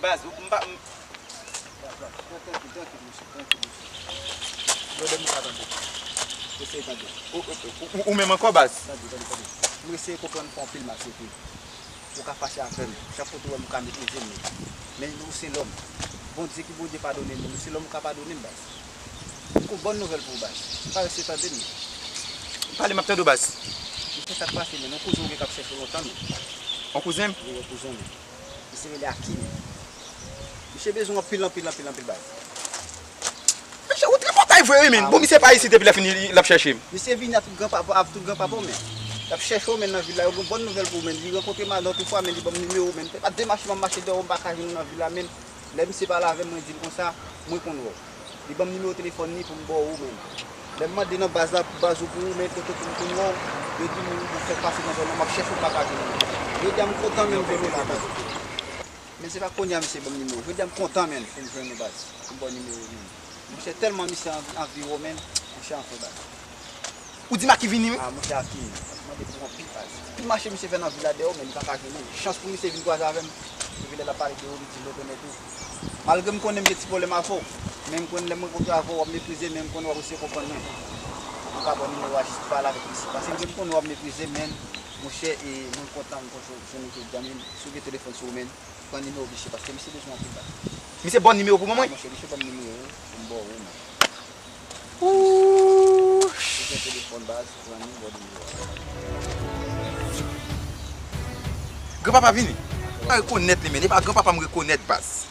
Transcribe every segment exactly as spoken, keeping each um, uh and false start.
Baz, m pa, m... Baz, baz, trankil, trankil, mesye, trankil, mesye. Brother, m pa tande. Eseye tande. Ou, ou, ou, ou menm ankò, baz? Tande, tande, tande. M eseye konprann fè anpil mal, se vre. Ou ka fache avè m. Chak kote w wè m, ou ka meprize m. Men ou se lòm. Bondye ki Bondye padone nou. Nou se lòm, ou ka padone m, baz. Yon bon nouvèl pou ou, baz. Ou pa eseye tande m. Pale, m ap tande w, baz. Mesye, sa k pase, men yon kouzen w gen k ap chèche w lontan, men. Yon kouzen m? Wi, yon kouzen w, men. Misye rele Akim. Misye bezwen anpil, anpil, anpil, anpil, baz. Mesye, ou tripotay vre, wi, men. Bon, misye pa isit epi lè fini, l ap chèche m. Misye vini ak tout granpapa, ak tout granpapa w, men. L ap chèche w, men, nan vil la. Yo gen bon nouvèl pou ou, men. Li rankontre m lòt fwa, men, li ban m nimewo w, men. Se pa de mache m ap mache dèyè w, m pa ka jwenn ou nan vil la, men. Lè misye pale avè m, mwen di l konsa, mwen konn wè w. Li ban m nimewo telefòn li pou m ba w ou menm. Lè m mande nan baz la, baz ou pou ou, men kote pou m konn wè w, yo di m ou fèk pase nan zòn nan, m ap chèche w, m pa ka jwenn ou. Jodi a m kontan menm jwenn ou la, baz. Men se pa kounye a misye ban m nimewo. Jodi a m kontan menm pou m jwenn ou, baz. Pou m ba w nimewo ou menm. Monchè, tèlman misye anvi, anvi wè w menm, monchè, anfen, baz. Ou di m a ki vini, wi. Ah, monchè, a fini. Mande pou anpil baz. Anpil mache misye fè nan vil la dèyè w, men li pa ka jwenn ou. Chans pou misye vin kwaze avè m. Epi lè l ap pale de ou, li di l rekonèt ou. Malgre m konnen m gen ti pwoblèm avè w, men m konnen lè m rankontre avè w, w ap meprize m, men m konnen w ap eseye konprann mwen. Ou ka pran nimewo a jis pou pale avèk misye. Paske m konnen w ap meprize m, men, monchè, e mwen kontan m konn jwenn ou jodi a, men si w gen telefòn sou ou, men, pran nimewo misye, paske misye bezwen anpil baz. Misye ba w nimewo pou mwen, mwen? Ah, monchè, misye ban m nimewo pou m ba w ou, men. Ooh. Ou gen telefòn baz, pran li, bò de yo. Granpapa vini. Mwen rekonèt li, men. E pa granpapa m rekonèt, baz.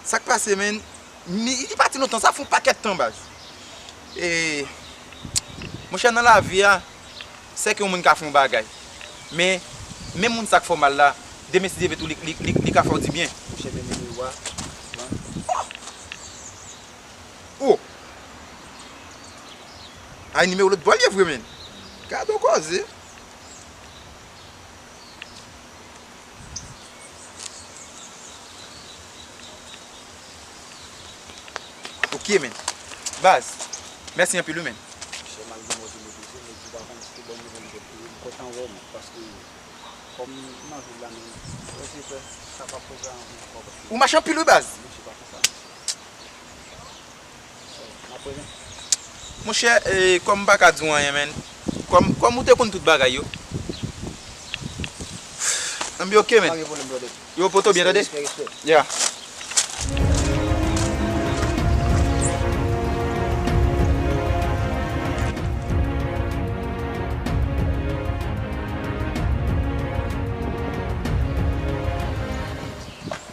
Sa k pase, men? Li, li pati lontan, sa fè yon pakèt tan, baz. E, monchè, nan lavi a, sèke yon moun ka fè yon bagay. Men, menm moun sa k fè w mal la, demen si Dye vle tou, li, li, li, li ka fè w dibyen. Monchè, men nimewo a, pran. Oh! Ay, nimewo lòt bò l ye vre, men. Gade yon koze. Ok, men. Baz, mèsi anpil, wi, men. Monchè, malgre mwen te meprize, men di pa konn si te bon nivo m te pou m kontan wè w, men, paske kòm m nan vil la, men, mwen se fè sa pa poze anvi ankò, paske... Ou mache anpil, wi, baz. Monchè, pa konsa, monchè. Monchè, e, kòm m pa ka di w anyen, men. Kòm, kòm ou te konn tout bagay yo. Ann bi ok, men. Pa gen pwoblèm, brother. Yo, poto byen, tande? Respè, respè, respè. Yeah.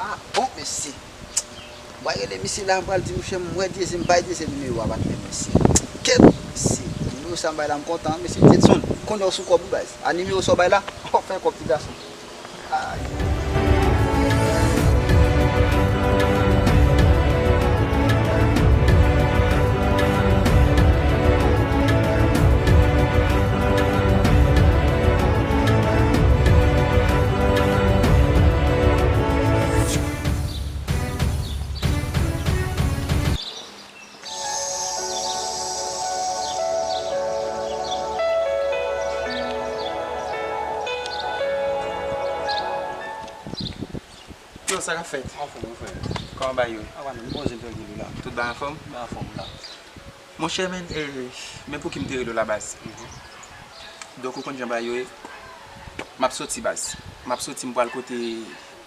Ah, bon, mesye. M pral rele misye la, m pral di, monchè, m wè Dyeze, m bay Dyeze nimewo a, patnè, mesye. Kèt, mesye. Nimewo sa m bay la, m kontan, mesye. Dyedson, kounye a w sou kòb wi, baz. A nimewo sa w bay la, w ap fè kòb, ti gason. Ay. Yo, sa k ap fèt? Anfòm, wi, frè. Kòman bagay yo ye? Apa, nou poze n trankil wi la. Tout bagay anfòm? Bagay anfòm la. Monchè, men, e, men pou ki m te rele w la, baz. Mhm. Donk, ou konn jan bagay yo ye. M ap soti, baz. M ap soti, m pral kote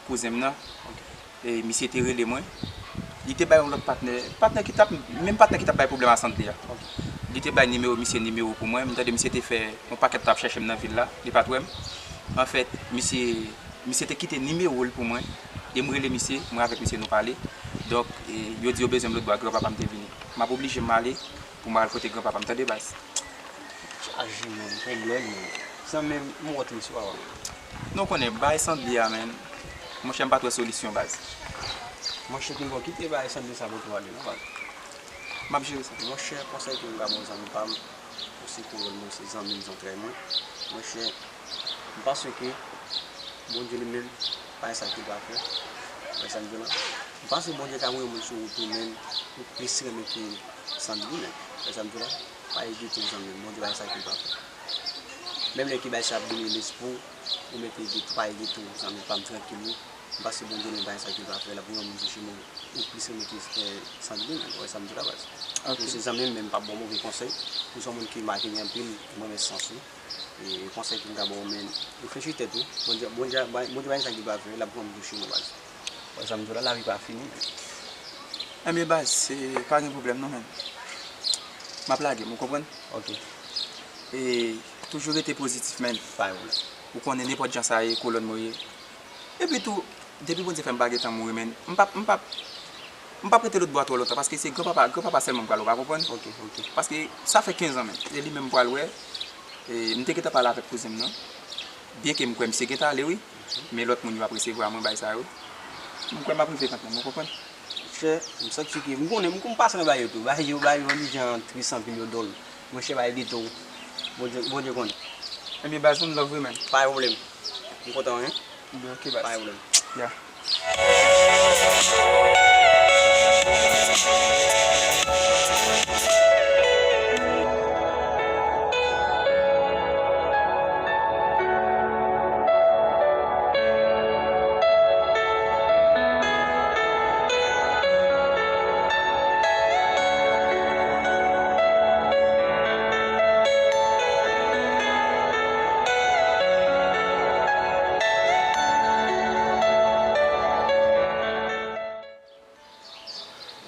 kouzen m nan. Ok. E misye te rele mwen. Li te bay yon lòt patnè. Patnè ki t ap, menm patnè ki t ap bay pwoblèm a sant li a. Ok. Li te bay nimewo misye, nimewo pou mwen. M tande misye te fè yon pakèt tan ap chèche m nan vil la. Li pa t wè m. Anfèt, misye, misye te kite nimewo l pou mwen. E m rele misye, mwen avèk misye nou pale. Donk, e, yo di yo bezwen m lòtbò a, granpapa m te vini. M ap oblije m ale pou m al kote granpapa m, tande, baz. Chaje, men, pwoblèm, men. Zanmi m, m wont misye, papa. Non, konnen, bay sant li a, men. Monchè, m pa t wè solisyon, baz. Monchè, ki bon, kite bay sant li sa pou tou ale, non, baz. M ap jere sa. Monchè, konsèy ke m ka ba w, zanmi pa m, ou se kolòn mwen, se zanmi m, zantrèy mwen. Monchè, m panse ke Bondye li menm, pa gen sa ke l pa fè. Wè sa m di w la? M panse Bondye ka voye moun sou wout ou, men ou plis renmen ke sant li, men. Wè sa m di w la? Pa egite w, zanmi m. Bondye pa gen sa ke l pa fè. Menm lè ke bagay sa ap domine lespri w, ou mete egite, pa egite w, zanmi pa m, trankil wi. Paske Bondye menm pa gen sa ki l pa fè, l ap voye yon moun sou chemen w, ou plis renmen ke, eh, Sandrine, ou wè sa m di w la, baz. Ok. Ou se zanmi m, men m p ap ba w move konsèy. Ou se yon moun ki make gen anpil, mwen renmen sans ou. E konsèy ke m ka ba w, men reflechi tèt ou. Bondye, Bondye, Bondye pa gen sa ki l pa fè, l ap voye yon moun sou chemen w, baz. Ou wè sa m di w la, lavi pa fini. Ebyen, baz, se pa gen pwoblèm non, men. M ap lage m, ou konprann? Ok. E toujou rete pozitif, men. Pa gen pwoblèm. Ou konnen nenpòt jan sa ye, kolòn mwen ye. Epi tou, depi Bondye fè m pa gentan mouri, men, m p ap, m p ap, m p ap rete lòtbò a twò lontan, paske se granpapa, granpapa sèlman m pral wè, ou ka konprann? Ok, ok. Paske sa fè kenz an, men. E li menm m pral wè. E m te gentan pale avèk kouzen m nan. Byenke m kwè misye gentan ale, wi. Men lòt moun yo ap resevwa mwen, bagay sa yo. M kwè m ap rive kanmenm, ou konprann? Monchè, m santi ke, m konnen, m konn pase nan bagay yo tou. Bagay yo, bagay yo, li jan tris anpil, yo dòl. Monchè, bagay geto. Bondye, Bondye konnen. Ebyen, baz, one love wi, man. Pa gen pwoblèm. M kontan, wi. Ebyen, ok, baz. Pa gen pwoblèm. Yeah.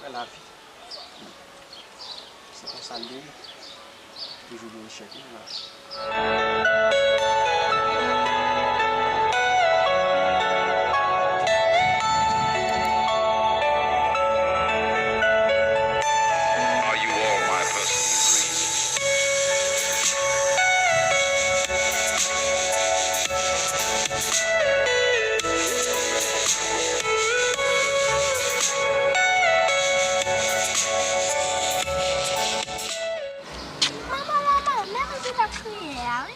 Wè lavi. Se konsa l ye. Toujou gen echèk wi nan lavi. Are you all my personal dreams? Manman, manman, men moun ki t ap kriye a, wi.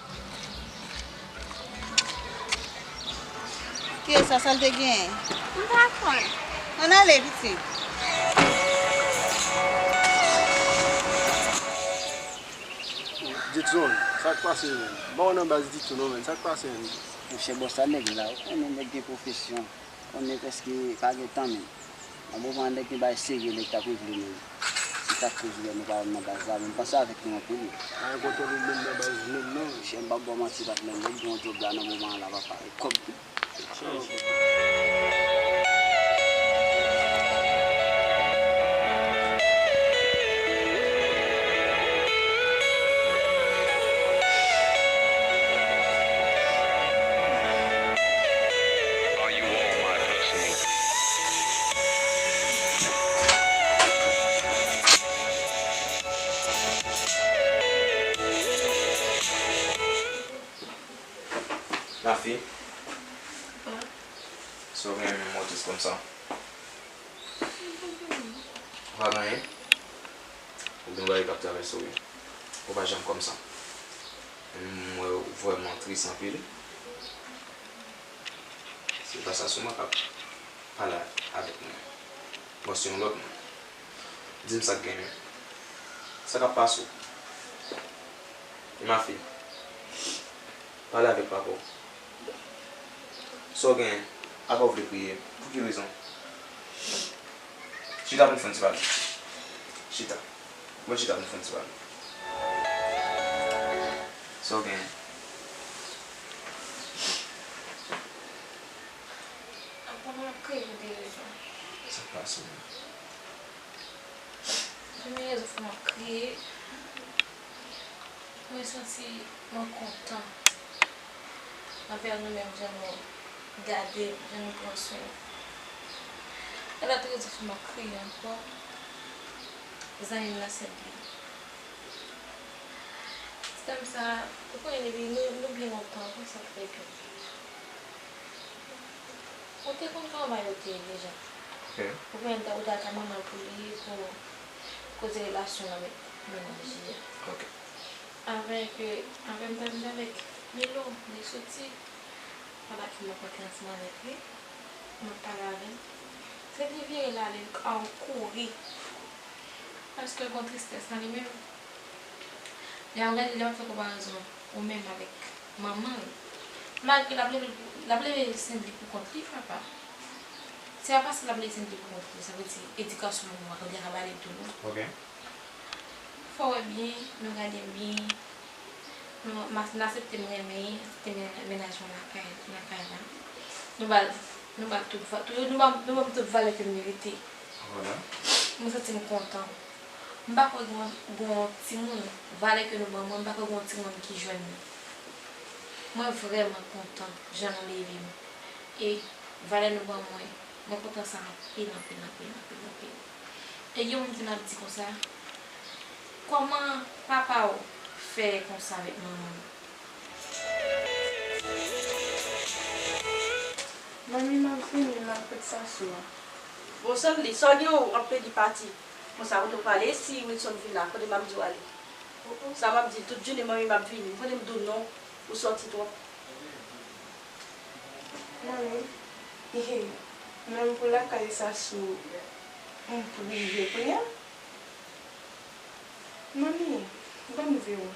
Kiyès sa, sa l te genyen? M pa konn. Ann ale, pitit. Didson, sa k pase, menn? M pa wè nan baz ditou, non, menn. Sa k pase, menn? Monchè, bòs la nèg la, ou konnen nèg gen pwofesyon. Konnen prèske pa gen tan menm. Nan moman an, nèg te bay serye, nèg t ap regle menm. Se sa k koz ou wè nou pa wè m nan baz la, men m panse avèk nou anpil wi. Pa gen kontwòl ou menm nan baz menm non. Monchè, m p ap ba w manti patnè, nèg gen yon djòb la nan moman an la papa, e kòb tou. Are you all my personal? Lafi, sa w genyen menm ou tris konsa? Ou pa gen anyen? Ou gen bagay k ap travèse w wi. Ou pa janm kòmsa. M wè w vrèman tris anpil. Se pa sa sou mwen k ap pale avèk mwen. Bon, se yon lòt moun. Di m sa k genyen. Sa k ap pase w? Emafi, pale avèk papa w. Sa w genyen? Apa w vle kriye? Pou ki rezon? Chita pou n fè yon ti pale. Chita. Bon, chita pou n fè yon ti pale. Sa w genyen? Apa m ap kriye pou de rezon? Sa k pase w? Premye rezon fè m ap kriye, mwen santi mwen kontan anvè nou menm, jan nou gade m, jan nou pran swen m. E lòt rezon fè m ap kriye ankò, zanmi m nan Sendlin. Ti dam sa, ou konnen depi nou, nou byen lontan konsa, trè byen. Ou te konn kòman bagay yo te ye deja. Ok. Ou konnen ou ta, ou ta ka manman l pou li, pou koze relasyon l avèk mennaj li a. Ok. Avèk, avè m t ap viv avèk Milo, li soti, pa t ak fè m rankontre ansanm avèk li, m ap pale avè l. Se li vire l ale, l kouri. Paske l gen yon tristès nan li menm. Lè w ap gade, lè w ap fè konparezon ou menm avèk manman l, malgre l ap leve, l ap leve Sendlin pou kont li, papa. Se pa paske l ap lese m li konprann, sa vle di edikasyon moun nan, ou te ka ba li tou non. Ok. Fò w wè byen, nou gade byen, nou, m a- n aksepte m renmen, aksepte m renmen mennaj mwen lakay, lakay la. Nou ba l, nou ba l tout va- tout- nou ba, nou ba m tout valè ke m merite. Vwala. Mwen santi m kontan. M pa kwè gen yon, gen yon timoun, valè ke nou ban mwen, m pa kwè gen yon timoun ki jwenn li. Mwen vrèman kontan jan nou leve m. E valè nou ban mwen, mwen kontan sa anpil, anpil, anpil, anpil, anpil. E gen moun ki ap di konsa, kòman papa w fè konsa avèk manman l? Manmi, m ap vini, m al pot Sasou a. Bon, Sandy, sa w gen w ap pedi pati. Konsa, kote w prale, si Wilson vin la, kote m ap di w ale? Sa m ap di l, tout jounen, manmi, m ap vini. M konnen m di w non, ou sòti twòp. Manmi, menm pou lakay Sasou, m prive kounye a. Manmi, ban m veye w.